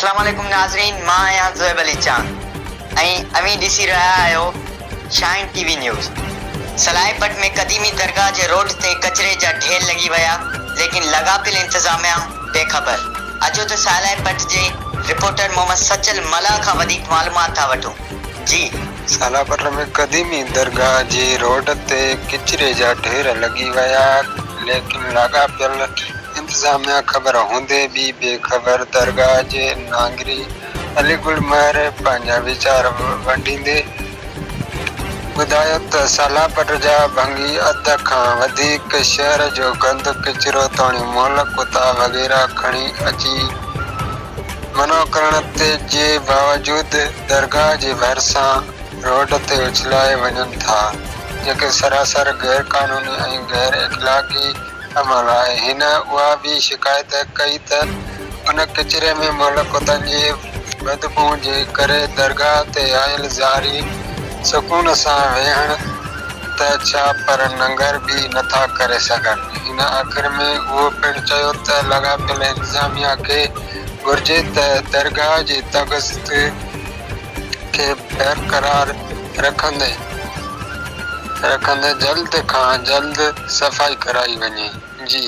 اسلام عليڪم ناظرين مان آهيان زويب علي چانگ ۽ اوهين ڏسي رهيا آهيو shine T V news. Salai Pat ۾ قديمي درگاهه جي روڊ تي ڪچري جا ڍير لڳي ويا ليڪن لاڳاپيل انتظاميا بي خبر. اچو ته سالائي پٽ جي رپورٽر محمد سچل ملاح کان وڌيڪ معلومات ٿا وٺون. جي. سالا پٽ ۾ قديمي درگاهه جي روڊ تي ڪچري جا ڍير لڳي ويا ليڪن لاڳاپيل انتظاميا خبر هوندي به بي خبر درگاهه جي نانگري علي گل مهر پنهنجا ويچار ونڊيندي ٻڌايو ته سالاپٽ جا ڀنگي اڌ کان وڌيڪ شهر جو گند ڪچرو توڻي مئل ڪتا وغيره کڻي اچي منع ڪرڻ تي جي باوجود درگاهه جي ڀرسان روڊ تي اڇلائي وڃن ٿا جيڪي سراسر غير قانوني ۽ غير اخلاقي عمل آهي. هن اها به شڪايت ڪئي ته ان ڪچري ۾ مئل ڪتن جي بدبوء جي ڪري درگاهه تي آيل زائرين سڪون سان ويهڻ ته ڇا پر ننگر به نٿا ڪري سگهن. هن آخر ۾ اهو پڻ چيو ته لاڳاپيل انتظاميا کي گهرجي ته درگاهه جي تقدس کي برقرار رکندي رکندي جلد کان جلد صفائي ڪرائي وڃي. جي.